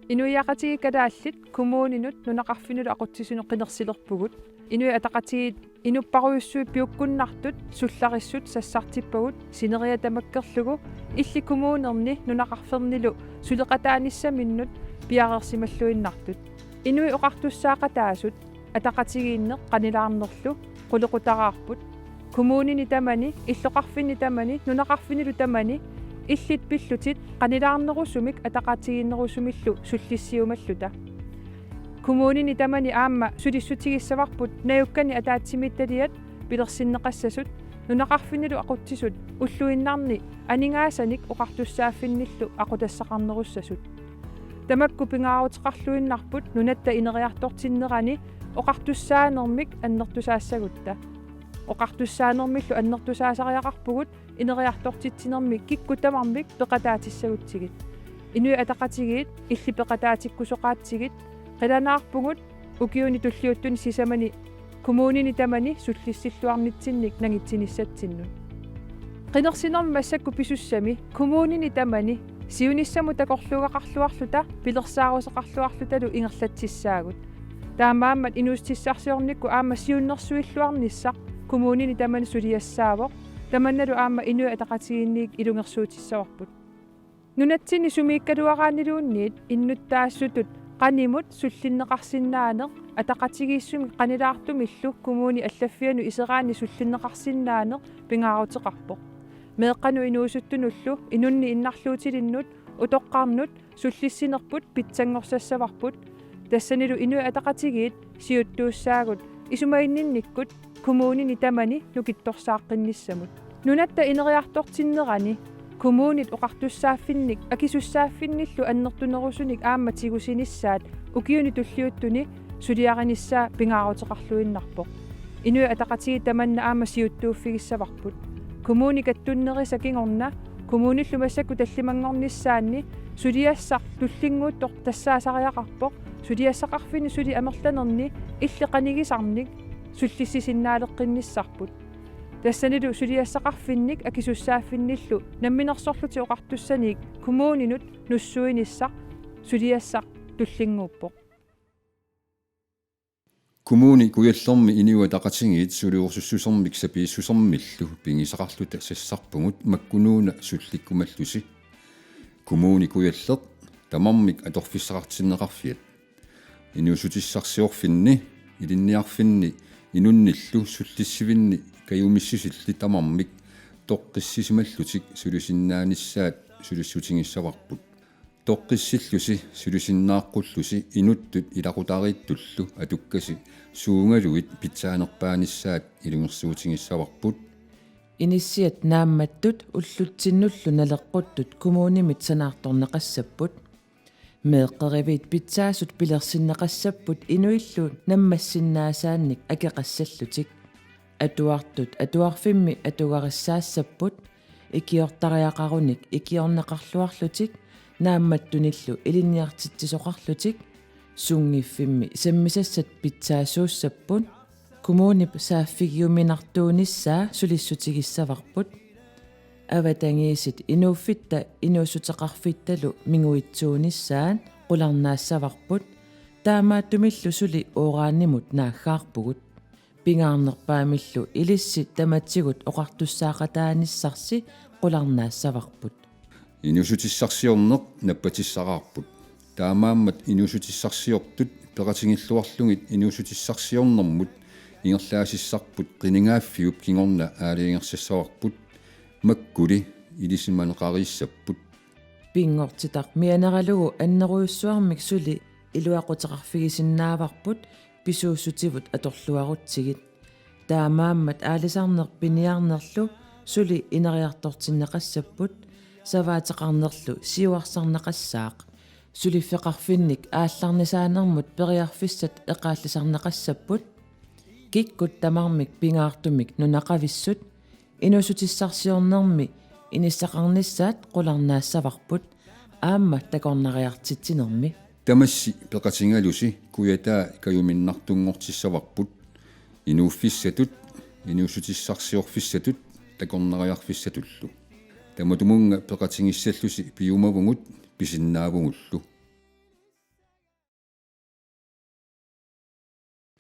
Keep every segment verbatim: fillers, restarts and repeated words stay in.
Inuiaqatigiit kalaallit kommuninut nunaqarfinnilu aqutsisunut qinersilerpugut. Inuit Ataqatigiit inupparujussuit piukkunnartut sullarissut sassartippagut sineriak tamakkerlugu illit kommunerni nunaqarfinnilu suleqataanissaminnut piareersimalluinnartut. Inuit oqartussaaqataasut ataqatigiinneq qanilaarnerlu qulequtaraarput. Kommunini tamani, illoqarfinni tamani, nunaqarfinnilu tamani illit pillutit qanilaarnerusumik ataqatigiinnerusumillu sullissiumalluta. Kommunini tamani aamma sulissutigissavarput najukkani ataatsimiititaliat pilersinneqassasut, nunaqarfinnilu aqutsisut ulluinnarni aningaasanik oqartussaaffinnillu aqutassaqarnerussasut. Tamakku pingaaruteqarluinnarput nunatta ineriartortinnerani oqartussaanermik annertusaassagutta. Oqartussaanermillu annertusaasariaqarpugut ineriartortitsinermi kikkut tamarmik peqataatissagutsigit. Inuit Ataqatigiit illit peqataatikkusoqaatsigit, qilanaarpugut ukiuni tulliuttuni sisamani kommunini tamani sullissilluarnitsinnik nangitsinissatsinnut. Qinersinermi massakkut pisussami kommunini tamani siunissamut takorluugaqarluarluta pilersaaruseqarluarlutalu ingerlatsissaagut. Taamaammat inuussutissarsiornikkut aamma siunnersuilluarnissaq kommunini tamani suliassaavoq. Tamannalu aamma Inuit Ataqatigiinniit ilungersuutissavarput. Nunatsinni sumiikkaluaraanniluunniit innuttaasutut qanimut sullinneqarsinnaaneq ataqatigiissumik qanilaartumillu kommuni allaffianut iseraanni sullinneqarsinnaaneq pingaaruteqarpoq. Meeqqanut inuusuttunullu inunnik innarluutilinnut utoqqarnut sullissinerput pitsanngorsassavarput. Tassanilu Inuit Ataqatigiit siuttuussaagut isumaginninnikkut kommunini tamani nukittorsaaqqinnissamut. Nunatta ineriartortinnerani kommunit oqartussaaffinnik akisussaaffinnillu annertunerusunik aamma tigusinissaat ukiuni tulliuttuni suliarinissaa pingaaruteqarluinnarpoq. Inuit Ataqatigiit tamanna aamma siuttuuffigissavarput. Kommuni kattunnerisa kingorna kommunillu massakkut tallimanngornissaanni suliassaq tullinnguuttoq tassaasariaqarpoq, suliassaqarfinni suli amerlanerni illit qanigisarnik sullissisinnaaleqqinnissarput. Tassanilu suliassaqarfinnik akisussaaffinnillu namminersorlutik oqartussaniit kommuninut nussuinissaq suliassaq tullinnguuppoq. Kommune Kujallermi Inuit Ataqatigiit suliorussusermik sapiissusermillu pigisaqarluta sassarpugut makkunuuna sullikkumallusi. Kommune Kujalleq tamarmik atorfissaqartinneqarfiat inuussutissarsiorfinni, ilinniarfinni, inunnillu sullissivinni kajumissusillit tamarmik toqqissisimallutik sulisinnaanissaat sulissutigissavarput. Toqqissillusi sulisinnaaqqullusi inuttut ilaqutariittullu atukkasi suugaluit pitsaanerpaanissaat ilungersuutigissavarput. Inissiat naammattut ullutsinnullu naleqquttut kommunimit sanaartorneqassapput. Meeqqeriviit pitsaasut pilersinneqassapput inuillu nammassinnaasaannik akeqassallutik. Atuartut atuarfimmi atugarissaassapput, ikiortariaqarunik ikiorneqarluarlutik naammattunillu ilinniartitsisoqarlutik, sunngiffimmi sammisassat pitsaasuussapput, kommunip saaffigiuminartuunissaa sulissutigissavarput. Avatangiisit inuuffitta inuussuteqarfittalu minguitsuunissaat qularnaassavarput, taamaattumillu suli uranimut naaggaarpugut. Pingaarnerpaamillu ilissi tamatigut oqartussaaqataanissarsi qularnaassavarput. Inuussutissarsiorneq nappatissaraarput. Taamaammat inuussutissarsiortut peqatigilluarlugit inuussutissarsiornermut ingerlaasissarput qinigaaffiup kingorna aalajangersassavarput, makkuli ilisimaneqariissapput. Pinngortitaq mianeralugu annerujussuarmik suli iluaquteqarfigisinnaavarput pisuussutivut atorluarutsigit. Taamaammat aalisarneq piniarnerlu suli ineriartortinneqassapput, savaateqarnerlu siuarsarneqassaaq. Suliffeqarfinnik aallarnisaanermut periarfissat eqaallisarneqassapput. Kikkut tamarmik pingaartumik nunaqavissut inuussutissarsiornermi inissaqarnissaat qularnaassavarput aamma takornariartitsinermi. Tamassi peqatigalusi kujataa kajuminnartunngortissavarput, inuuffissatut, inuussutissarsiorfissatut takornariarfissatullu. Tamatumunnga peqatigissallusi piumavugut pisinnaavugullu.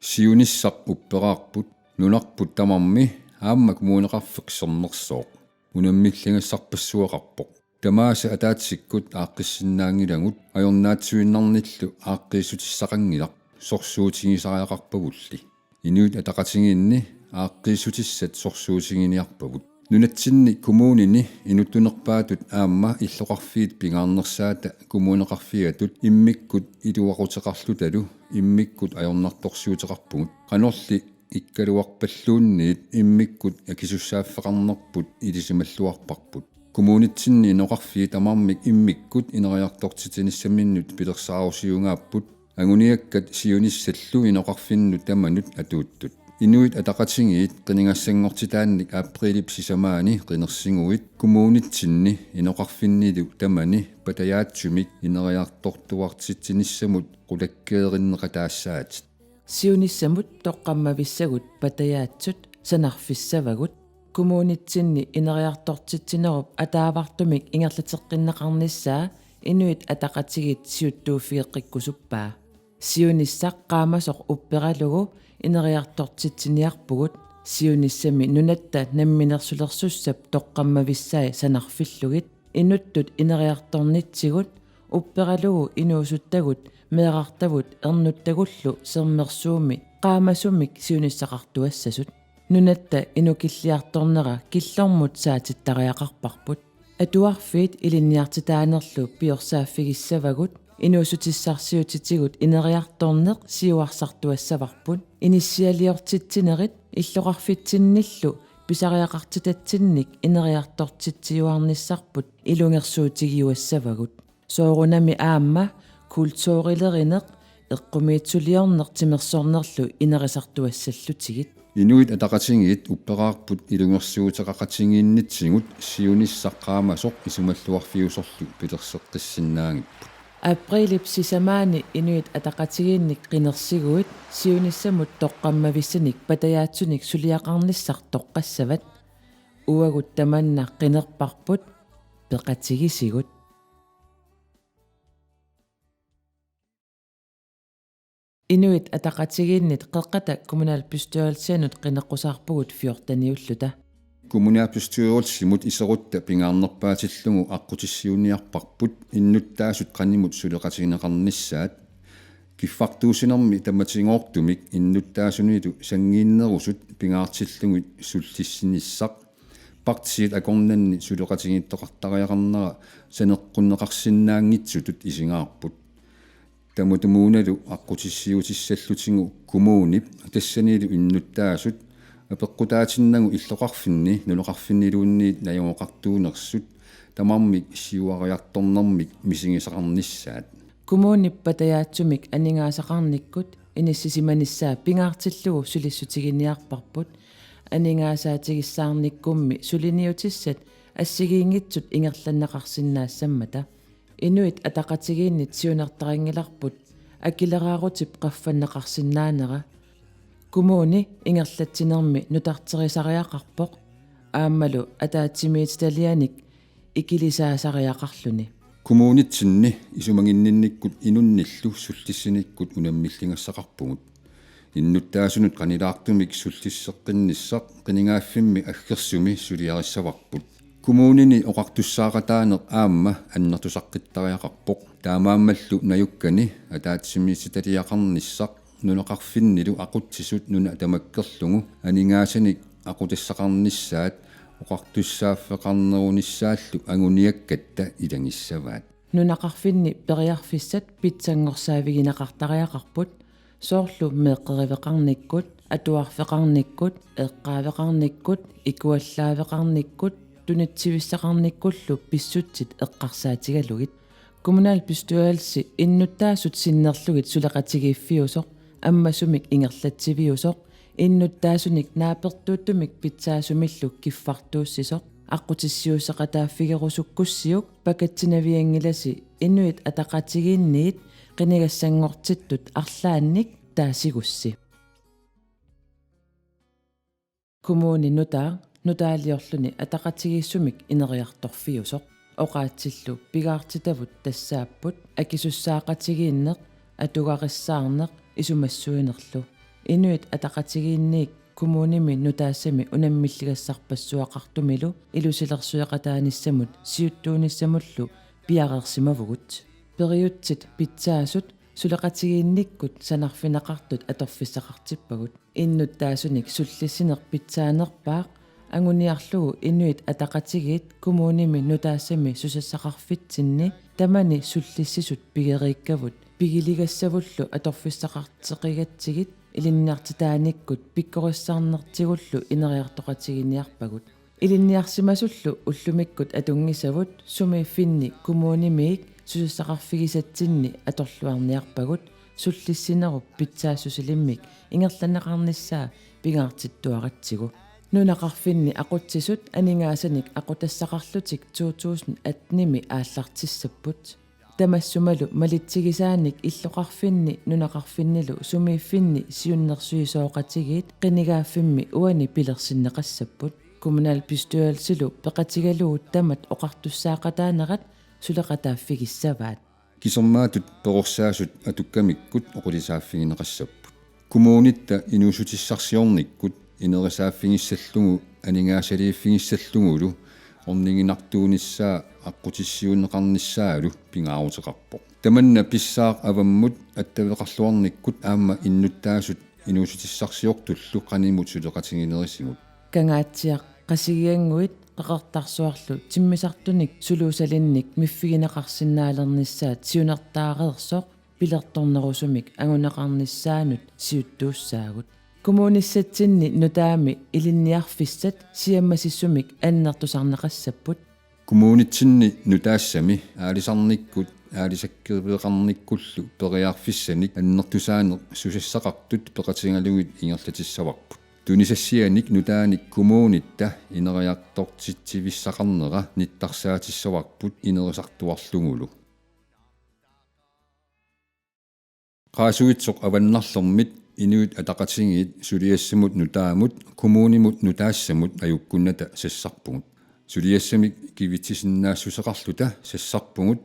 Siunissaq upperaarput nunarput tamarmi aamma Kommuneqarfik Sermersooq unammilligassarpassuaqarpoq. Tamaasa ataatsikkut aaqqissinnaanngilagut, ajornaatsuinnarnillu aaqqiissutissaqanngilaq, sorsuutigisariaqarpagulli. Inuit Ataqatigiinni aaqqiissutissat sorsuutiginiarpagut. Nunatsinni kommunini inuttunerpaatut aamma illoqarfiit pingaarnersaata kommuneqarfiatut immikkut iluaquteqarlutalu immikkut ajornartorsiuteqarpugut. Qanorli ikkaluarpalluunniit immikkut akisussaaffeqarnerput ilisimalluarparput. Kommunitsinni inoqarfiit tamarmik immikkut ineriartortitsinissaminnut pilersaarusiugaapput, anguniakkat siunissallu inoqarfinnut tamanut atuuttut. Inuit Ataqatigiit qinigassanngortitaannik aprilip sisamaani qinersiguit kommunitsinni inoqarfinnilu tamani patajaatsumik ineriartortuartitsinissamut qulakkeerinneqataassaatit. Siunissamut toqqammavissagut patajaatsut sanarfissavagut. Kommunitsinni ineriartortitsinerup ataavartumik ingerlateqqinneqarnissaa Inuit Ataqatigiit siuttuuffigeqqikkusuppaa. Siunissaq qaamasoq upperalugu ineriartortitsiniarpugut. Siunissami nunatta namminersulersussap toqqammavissai sanarfillugit. Inuttut ineriartornitsigut upperalugu inuusuttagut meerartavut ernuttagullu Sermersuumi qaamasumik siunissaqartuassasut. Nunatta inukilliartornera killormut saatittariaqarparput. Atuarfiit ilinniartitaanerlu piorsaaffigissavarput, inuussutissarsiutitigut ineriartorneq siuarsartuassavarput, inissialiortitsinerit illoqarfitsinnillu pisariaqartitatsinnik ineriartortitsiuarnissarput ilungersuutigiuassavagut. Soorunami aamma kulturilerineq, eqqumiitsuliorneq timersornerlu inerisartuassallutigit. Inuit Ataqatigiit upperaarput ilungersuuteqaqatigiinnitsigut siunissaq qaamasoq isumalluarfiusorlu pilerseqqissinnaanngippat. Aprilip sisamaani Inuit Ataqatigiinnik qinersiguit siunissamut toqqammavissanik patajaatsunik suliaqarnissaq toqqassavat. Uagut tamanna qinerparput, peqatigisigut. Inuit Ataqatigiinnit Qeqqata Kommunalbestyrelsianut qineqqusaarpugut fjorteniulluta. Kommunalbestyrelsimut iserutta pingaarnerpaatillugu aqqutissiuunniarparput innuttaasut qanimut suleqatigineqarnissaat. Kiffartuussinermi tamatigoortumik innuttaasunilu sanngiinnerusut pingaartillugit sullissinissaq. Partiit akornanni suleqatigiittoqartariaqarnera saneqqunneqarsinnaanngitsutut isigaarput. Tamatumuunalu aqqutissiuutissallutigu kommunip tassanilu innuttaasut apeqqutaatinnagu illoqarfinni nunaqarfinniluunniit najugaqartuunersut tamarmik siuariartornermik misigisaqarnissaat. Kommunip patajaatsumik aningaasaqarnikkut inissisimanissaa pingaartillugu sulissutiginiarparput. Aningaasaatigissaarnikkummi suliniutissat assigiinngitsut ingerlanneqarsinnaassammata. Inuit Ataqatigiinnit siunertarinngilarput akileraarutip qaffanneqarsinnaanera. Kommuni ingerlatsinermi nutarterisariaqarpoq aammalu ataatsimiititalianik ikilisaasariaqarluni. Kommunitsinni isumaginninnikkut inunnillu sullissinikkut unammilligassaqarpugut. Innuttaasunut qanilaartumik sullisseqqinnissaq qinigaaffimmi aggersumi suliarissavarput. Kommunini oqartussaaqataaneq aamma annertusaqqittariaqarpoq. Taamaammallu najukkani ataatsimiititaliaqarnissaq nunaqarfinnilu aqutsisut nuna tamakkerlugu aningaasanik aqutassaqarnissaat oqartussaaffeqarnerunissaallu anguniakkatta ilagissavaat. Nunaqarfinni periarfissat pitsanngorsaavigineqartariaqarput, soorlu meeqqeriveqarnikkut, atuarfeqarnikkut, eqqaaveqarnikkut, ikuallaaveqarnikkut, tunitsivissaqarnikkullu pissutsit eqqarsaatigalugit. Kommunalbestyrelse innuttaasut sinnerlugit suleqatigiiffiusoq, ammasumik ingerlatsiviusoq, innuttaasunik naapertuuttumik pitsaasumillu kiffartuussisoq, aqqutissiuusseqataaffigerusukkussiuk pakatsinavianngilasi Inuit Ataqatigiinniit qinigassanngortittut arlaannik taasigussi. Kommuni nutaaq nutaaliorluni ataqatigiissumik ineriartorfiusoq. Oqaatsillu pigaartitavut tassaapput akisussaaqatigiinneq, atugarissaarneq isumassuinerlu. Inuit Ataqatigiinniit kommunimi nutaassami unammilligassarpassuaqartumilu ilusilersueqataanissamut siuttuunissamullu piareersimavugut. Periutsit pitsaasut suleqatigiinnikkut sanarfineqartut atorfissaqartippagut. Innuttaasunik sullissineq pitsaanerpaaq anguniarlugu Inuit Ataqatigiit kommunimi nutaassami susassaqarfitsinni tamani sullissisut pigeriikkavut pigiligassavullu atorfissaqarteqigatsigit ilinniartitaanikkut pikkorissarnertigullu ineriartoqatiginiarpagut. Ilinniarsimasullu ullumikkut atunngisavut sumiiffinni kommunimiit susassaqarfigisatsinni atorluarniarpagut sullissinerup pitsaassusilimmik ingerlanneqarnissaa pingaartittuaratsigu. Nunaqarfinni aqutsisut aningaasanik aqutassaqarlutik to tusind attenimi aallartissapput. Tamassumalu malitsigisaanik illoqarfinni nunaqarfinnilu sumiiffinni siunnersuisooqatigiit qinigaaffimmi uani pilersinneqassapput. Kommunalbestyrelsilu peqatigalugu tamat oqartussaaqataanerat suleqataaffigissavaat. Kisermaatut perorsaasut atukkamikkut oqilisaaffigineqassapput. Kommunitta inuussutissarsiornikkut inerisaaffigissallugu aningaasaliiffigissallugulu orniginartuunissaa aqqutissiuunneqarnissaalu pingaaruteqarpoq. Tamanna pissaaq avammut attaveqarluarnikkut aamma innuttaasut inuussutissarsiortullu qanimut suleqatiginerisigut. Kangaatsiaq Qasigiannguit Qeqertarsuarlu timmisartunik suluusalinnik miffigineqarsinnaalernissaat siunertaareersoq pilertornerusumik anguneqarnissaanut siuttuussaagut. Kommunissatsinni nutaami ilinniarfissat siammasissumik annertusarneqassapput. Kommunitsinni nutaassami aalisarnikkut aalisakkeriveqarnikkullu periarfissanik annertusaaneq susassaqartut peqatigalugit ingerlatissavarput. Tunisassianik nutaanik kommunitta ineriartortitsivissaqarnera nittarsaatissavagut inerisartuarlugulu. Qaasuitsoq Avannarlermit Inuit Ataqatigiit suliassamut nutaamut kommunimut nutaassamut ajukkunnata sassarpugut. Suliassamik kivitsisinnaassuseqarluta sassarpugut,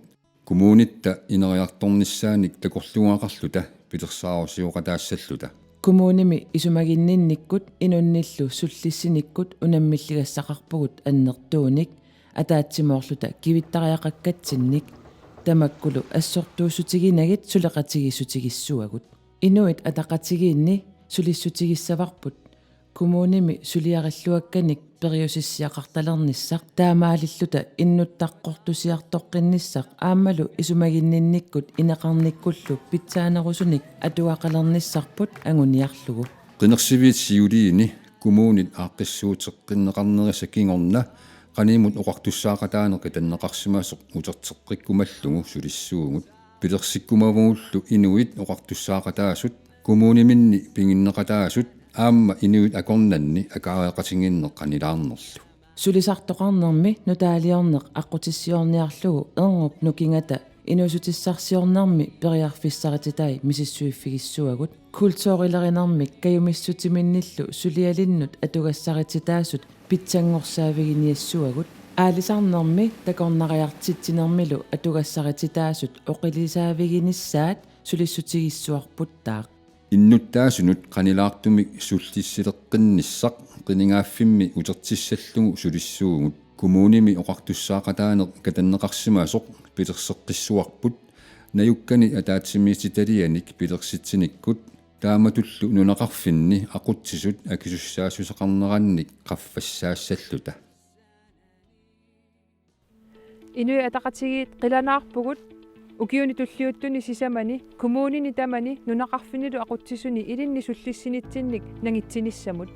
kommunitta ineriartornissaanik takorluugaqarluta pilersaarusioqataassalluta. Kommunimi isumaginninnikkut inunnillu sullissinikkut unammilligassaqarpugut annertuunik ataatsimoorluta kivittariaqakkatsinnik, tamakkulu assortuussutiginagit suleqatigiissutigissuagut. Inuit Ataqatigiinni sulissutigissavarput kommunimi suliarilluakkanik periusissiaqartalernissaq taamaalilluta innuttaqqortusiartoqqinnissaq aammalu isumaginninnikkut ineqarnikkullu pitsaanerusunik atugaqalernissarput anguniarlugu. Qinersiviit siuliini kommunit aaqqissuuteqqinneqarnerisa kingorna qanimut oqartussaaqataaneq katanneqarsimasoq uterteqqikkumallugu sulissuugut. Pilersikkumavugullu inuit oqartussaaqataasut, kommuniminni piginneqataasut aamma inuit akornanni akaareqatigiinneq qanilaarnerlu. Sulisartoqarnermi nutaaliorneq aqqutissiorniarlugu erngup nukingata inuussutissarsiornermi periarfissarititai misissuiffigissuagut. Kulturilerinermik kajumissutiminnillu sulialinnut atugassarititaasut pitsanngorsaaffiginiassuagut. Aalisarnermi takornariartitsinermilu atugassarititaasut oqilisaaffiginissaat sulissutigissuarputtaaq. Innuttaasunut qanilaartumik sullissileqqinnissaq qinigaaffimmi utertissallugu sulissuugut. Kommunimi oqartussaaqataaneq katanneqarsimasoq pilerseqqissuarput, najukkani ataatsimiititalianik pilersitsinikkut, taamatullu nunaqarfinni aqutsisut akisussaassuseqarnerannik qaffassaassalluta. Inuit Ataqatigiit qilanaarpugut ukiuni tulliuttuni sisamani kommunini tamani nunaqarfinnilu aqutsisuni ilinnik sullissinitsinnik nangitsinissamut.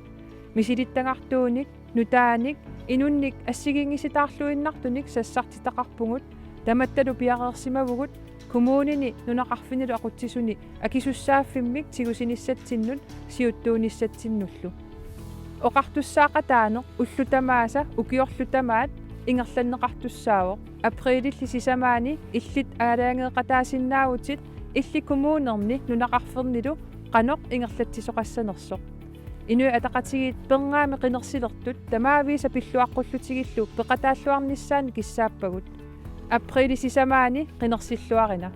Misilittagartuunik, nutaanik, inunnik assigiinngisitaarluinnartunik sassartitaqarpugut, tamattalu piareersimavugut kommunini nunaqarfinnilu aqutsisuni akisussaaffimmik tigusinissatsinnut siuttuunissatsinnullu. Oqartussaaqataaneq ullut tamaasa ukiorlu tamaat ingerlanneqartussaavoq. Aprililli sisamaani illit aalajangeeqataasinnaavutit illit kommunerni nunaqarfinnilu qanoq ingerlatsisoqassanersoq. Inuit Ataqatigiit pernaami qinersilertut tamaviisa pilluaqqullutigillu peqataalluarnissaannik kissaappagut. Aprilip sisamaani qinersilluarina.